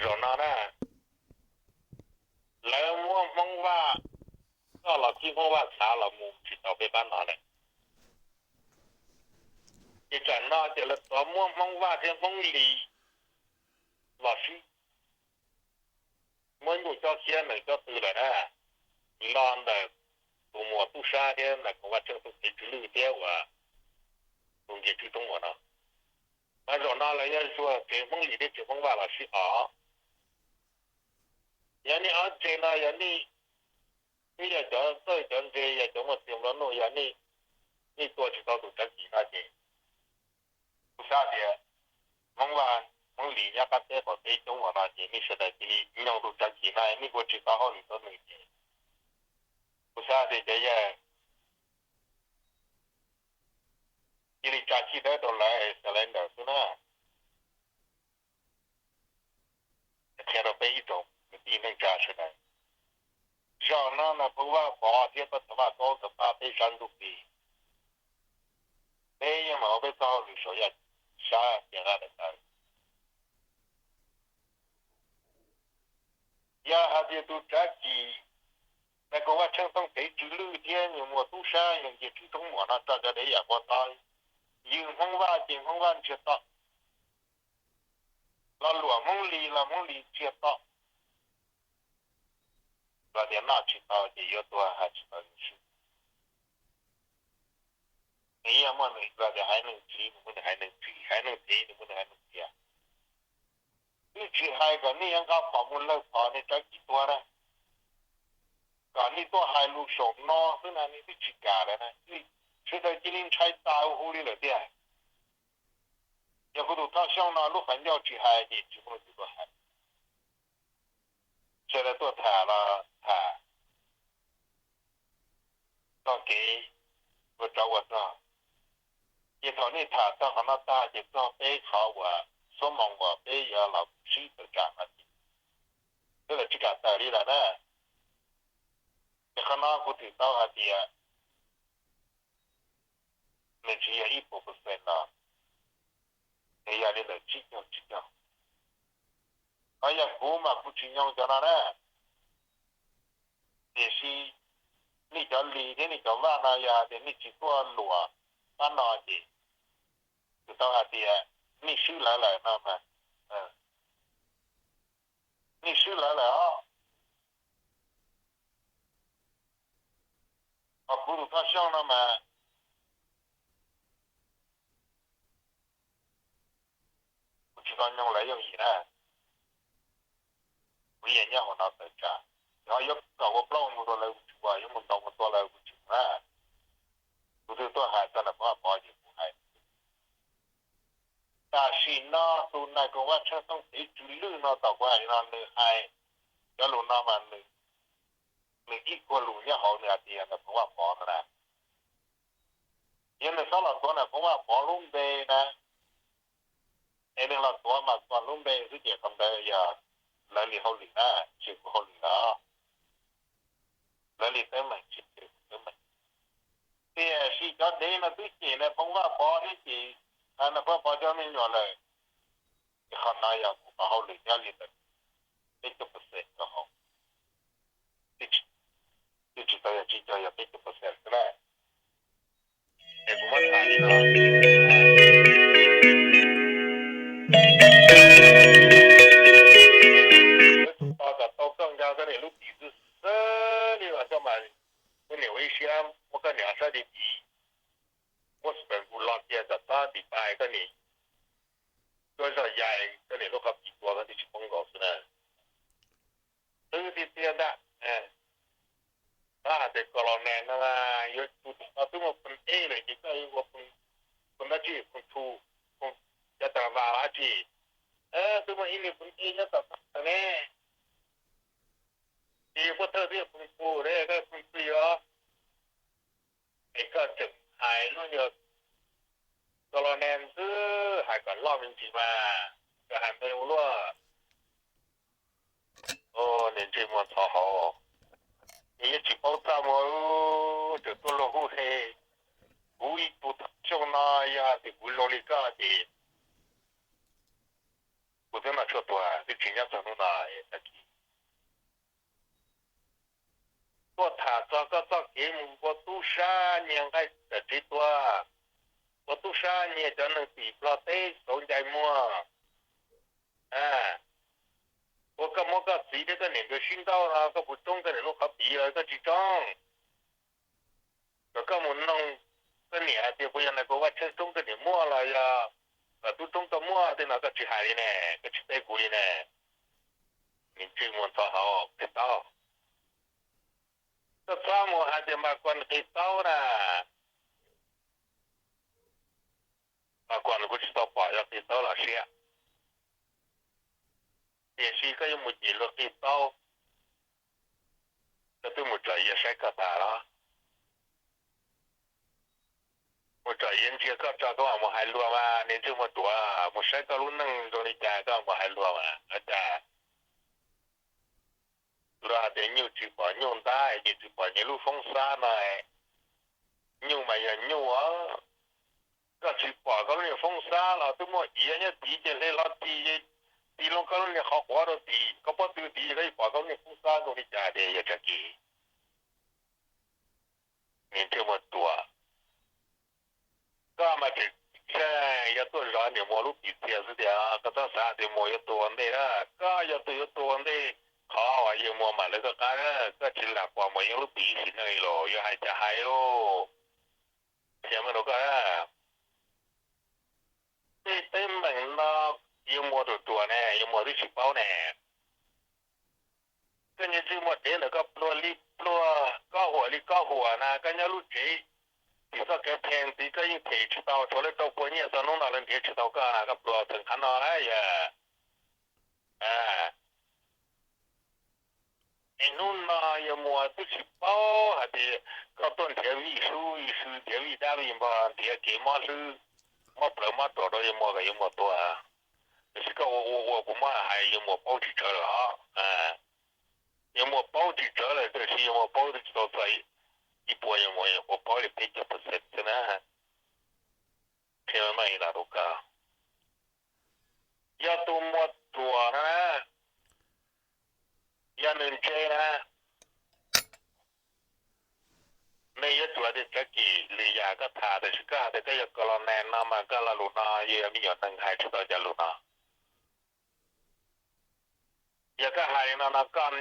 Zaum no na, lawv muab Hmoob Vaj coj los khib Hmoob Vaj txhav los mus tsis tau peb pab no lawm. Ces tsam no ces lawv txawm muab Hmoob Vaj thiab Hmoob Lis los sib muab nyuj cob siab nees cob tw lawm na. Los ntawm tus muam tub sab thiab ntawm Koom Vaj Tsheej Xyooj kev tsw lwj thiab uas tus nkias tswj roob muam no, mas zaum no lawv yuav zuag tsev Hmoob Lis thiab tsev Hmoob Vaj los sib os. Yog nej ob tsev no yog nej twb yog cov txawj cov ntse, yog cov muaj txiag nplua nuj, yog nej tua tsis tau tus Tsav Kis no ces kuv xav tias Hmoob Vaj Hmoob Lis nyob qab teb qaum teb coob ua no ces nej sawv daws cia li nyoog tus Tsav Kis no, nej ua tsis tau hauj lwm rau nws ces kuv xav tias cov yawg cia li tsa chij dawb rau lawv surrender xwb na. Qhia rau peb ib tsoom kwv tij neej tsa sawv daws, zaum no na Phoo Vaj Pov thiab Paj Thav Vaj Kaub nkawd pab peb sab ntsuj plig, peb yeej mam ua peb txoj hauj lwm saum yaj sab cia nqaj daim tawv. Yog hais tias tus Tsav Kis, nais Koom Vaj Tsheej Xyooj kev tsw lwj thiab nws muam tub sab yog nkias tswj roob muam no tso cov dev yam npua tod, yws Hmoob Vaj ces Hmoob Vaj ntsiag to, los luam Hmoob Lis los Hmoob Lis ntsiag to, los tias noj tsis tau ces yuav tuag hais tsis tau li sub. Nws yeej muaj nws los tias haiv neeg tsiv nws muaj nws haiv neeg tsiv, haiv neeg tsiv nws muaj nws haiv neeg tsiv. Twb tsis hais kom nej yuav nqa phom mus lawg phom nej Tsav Kis tuag na, kom nej tuaj hais lus saum no xwb na nej twb tsis kam lawm na, sawv daws cia li ntshai tas hu li lawm tiag. Yog kuv tus Thoj Xyooj no lub qhov ncauj tsis hais ces tsis muaj leej twg tuaj hais. Sawv daws tuaj tham los tham txog kev ua tsov ua rog, ces thaum nej tham txog qhov no tag ces txog peb qhov uas xuab moos uas peb yuav los sib tawm tsam no ces peb los tsis kam tawm li lawm na. Ces qhov no kuv twm tau hais tias nws tsis yog ib puas percent los, nws yog li ntawm tsib caug tsib caug. Ho yog kuv mas kuv tsis nyoog cov no na. Tiam sis nej cov Lis thiab nej cov Vaj no yog hais tias nej tsis tuaj luam pab no ces kuv tau hais tias nej swb lawv lawm no mas, nej swb lawv lawm os. Ho kuv tus Thoj Xyooj no mas kuv tsis tau nyoog lawv yooj yim na. Kuv yeej nyob hauv no tawm tsam, ho yuav kom ua plaub mus rau lawv kuv tsis ua, yuav mus ntaus mus tua lawv kuv tsis mus na. Kuv twb tuaj hais txog nais Phoo Vaj Pov ces kuv hais, tam sim no tus nais Koom Vaj Tsheej Xyooj kev tsw lwj no tau kuv hais li no nws hais cov lus no mas nws ib kuag lus nyob hauv nws hais tias nais Phoo Vaj Pov no na. Yog nws xob los tuav nais Phoo Vaj Pov lub npe na, es nws los tuav mas tuav lub npe xwb ces qhov ntawd yog lawv li hauj lwm na, tsis kuv hauj lwm lawm. Lawv li teeb meem tsis yog kuv teeb meem. Tiam sis cov dev no twb cem nais Phoo Vaj Pov thiab ces nais Phoo Vaj Pov cov me nyuam lawm, ces qhov no yog kuv qhov hauj lwm nyob li ntawm peb caug percent rau hauv, twb tsis tau yog tsib caug, yog peb caug percent xwb na. Es kuv muab tham li no, yuav tsum tos kom tau koj nkag koj niam lub tis xwb xwb li los xyov mas, koj niam ua ib siab muab koj niam sab tis tis, muab super glue los kiag kom txhob tis pai koj niam, cuab zog yais koj niam lub qhov tis tua koj twb tsis poob nkaus xwb na. Twb tiag tiag ntag. Tab hais tias colonel no yuav tsum tus no twb muaj phooj ej lawm ces koj yuav ua phooj, phooj dab tsi, phooj thu, phooj cov tas vas dab tsi, twb muaj ib niag phooj ej nyob tom tag ne. Ces yog pub thawj twb yog phooj thu ne, koj phooj thu os. Es koj tseem hais lub nyuag colonel xwb, hais kom loj me ntsis mas, koj hais npe ua luaj. Niag ntsej muag ntxhov hauv, nws yeej tsis paub txaj muag, tseem tuaj luag hu he. Kuv ib tug Thoj Xyooj no yog tias kuv zoo li koj ces kuv Hnub no tshuaj tuag twb tsis nyob txog hnub no. Tuaj tham txog koj txoj kev mus ua tub sab nyiag nqaij tawm tsev tua, ua tub sab nyiag cov neeg tim Nplog teb xauv ncais muag, ua koj muab koj txiv thiab koj niam nkawd sib ntaub no, koj puas tsoob koj niam lub qhov piv los koj tsis tsoob? Kom koj mus noog koj niam hais tias puas yog nas kos Vaj Tsheej tsoob koj niam muaj los yog kom tub tsoob koj muaj tej no koj tsis hais li ne, koj tsis teb kuv li ne. Niag ntsej muag ntxhov hauv qig taub, koj txhob mus hais tias Mas Kuas qig taub na. Mas Kuas kuv tsis tau pom yog qig taub los siab, tiam sis koj yuav mus cem luag qig taub, koj twb mus tsom iav saib koj tas los? Mus tsom iav ntsia koj tso koj mam mus hais luag mas, niag ntsej muag ruam, mus saib koj lub neej zoo li cas koj mam mus hais luag mas. Ua cas luag hais tias nyuj tsis pom nyuj ntab es nyias tsis pom nyias lub foob xab no, nyuj mas yog nyuj os. Koj tsis pom koj lub niag foob xab los twb muaj iav nyob tid ces hle hlo tig, tig loo koj lub niag qhov quav rau tid, koj pob tw tid koj yeej pom koj lub niag foob xab zoo li cas tias yog tsa kis. Niag ntsej muag ruam, koj mas tseem tseem yuav tuaj zov niam Muas lub pim txias xwb tiag, koj txhob xav tias Muas yuav tuag ua ntej na, koj yog tus yuav tuag ua ntej. Qhov uas yawg Muas mam lawv koj qab, koj tsis lam pom Muas Yeeb lub pim ib sim neej li los yuav hais cas hais lauj. Qhia meej rau koj, tej teeb meem no yawg Muas ruam ruam ne, yawg Muas twb tsis paub ne. Koj niag ntsej muag dev ntawm koj pluag li pluag, koj huam li koj huam na, koj nyob lub tsev tim txoj kev phem ntxiv koj yeej them tsis tau, tshuav lawv rau pua nyiaj txog hnub no lawv nrhiav tsis tau koj na, koj pluag txog qhov no na yog. Es hnub no yawg Muas twb tsis paub hais tias koj tuaj nrhiav vij sub vij sw, nrhiav vij dab vij npog, nrhiav kev mob hlwb, mob plawv mob ruam rau yawg Muas kom yawg Muas tuag. Tiam sis koj ua ua ua kuv muab hais yawg Muas paub tsis tsawg lawm os. Yawg Muas paub tsis tsawg lawm, tiam sis yawg Muas paub twb tsis tau txog ib puas, yawg Muas paub li peb caug percent xwb na. Qhia meej li no rau koj, yog tus muag ruam na, yog nws ntse na, nws yuav tsum hais tias Tsav Kim, lwm yam koj tham, tiam sis koj hais tias koj yog Kos Los Nes no mas koj lo lus no yog me nyuam neeg hais tsis tau cov lus no. Yog koj hais li no no koj,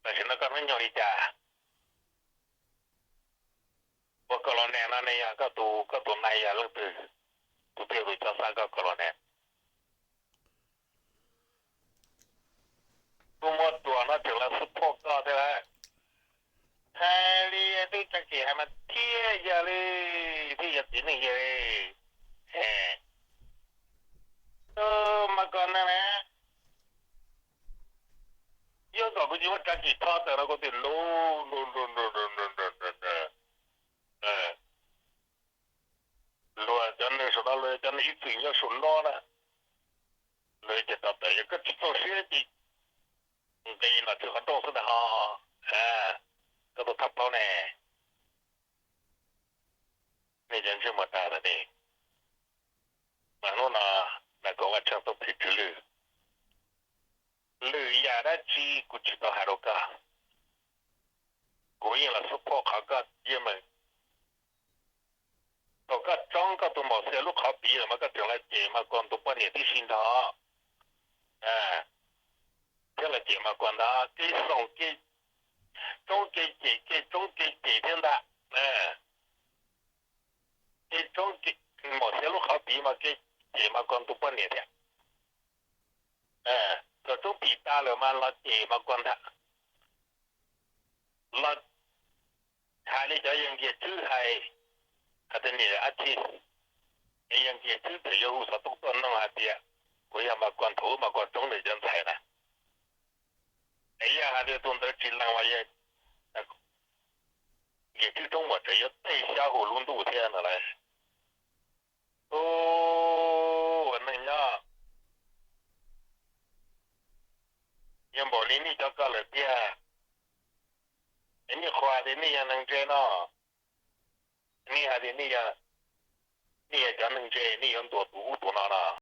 tam sim no koj hnub nyoog li cas? Ua Kos Los Nes no ne yog koj tus, koj tus nai yog leej twg? Tus twg tus coj xa koj Kos Los Nes? Tus muag ruam no tseem los xub phoj koj thiab lawm. Hais li twb Tsav Kim hais mas thiaj yog li, thiaj yog txiv neej yawg li. Mas koj ne, yog kom kuv tsis muab Tsav Kim tho tawm no kuv twb luag, luag, luag, luag cov neeg saum no, luag cov neeg ib txwm nyob saum no na, luag ces tau tawm, yog koj tsis txaus siab ces nqis los txog qhov rooj xwb ntag ho. Koj tus thaj plaub ne, nej cov ntsej muag dag ntawm nej, mas hnub no nas kos Vaj Tsheej tuaj phem tsw lwj, lwm yam dab tsi kuv tsis tau hais rau koj, kuv yeej los xub phoj qhov koj yeej meem. Thaum koj tsoob koj tus maum xia lub qhov piv lawm mas koj tseem los cem Mas Kuas tus poj niam tib si ntag, thiab los cem Mas Kuas ntag, kev xoo kev tsoob kev cem, kev tsoob kev cem thiab ntag. Kev tsoob, maum xia lub qhov piv mas kev cem Mas Kuas tus poj niam thiab. Thaum tsoob pim tas lawm mas los cem Mas Kuas ntag, los hais li cov yawg Nkias Tswb hais, hais tias niam ab tsi, yawg Nkias Tswb txawm yuav hu xov tooj tuaj nug hais tias puas yog Mas Kuas thaum ub Mas Kuas tsoob nws cov ntxhais na. Es yog hais tias tus ntawd tsis lees mas yawg Nkias Tswb roob muam tseem yuav tej xyab hu lub ntuj thiab no lauj. Ua neej nyob, yog npaum li nej cov ko lawm tiag, es nej qhuas hais tias nej yog neeg ntse no, nej hais tias nej yog cov neeg ntse, nej yuav ntuas tus ub tus no no.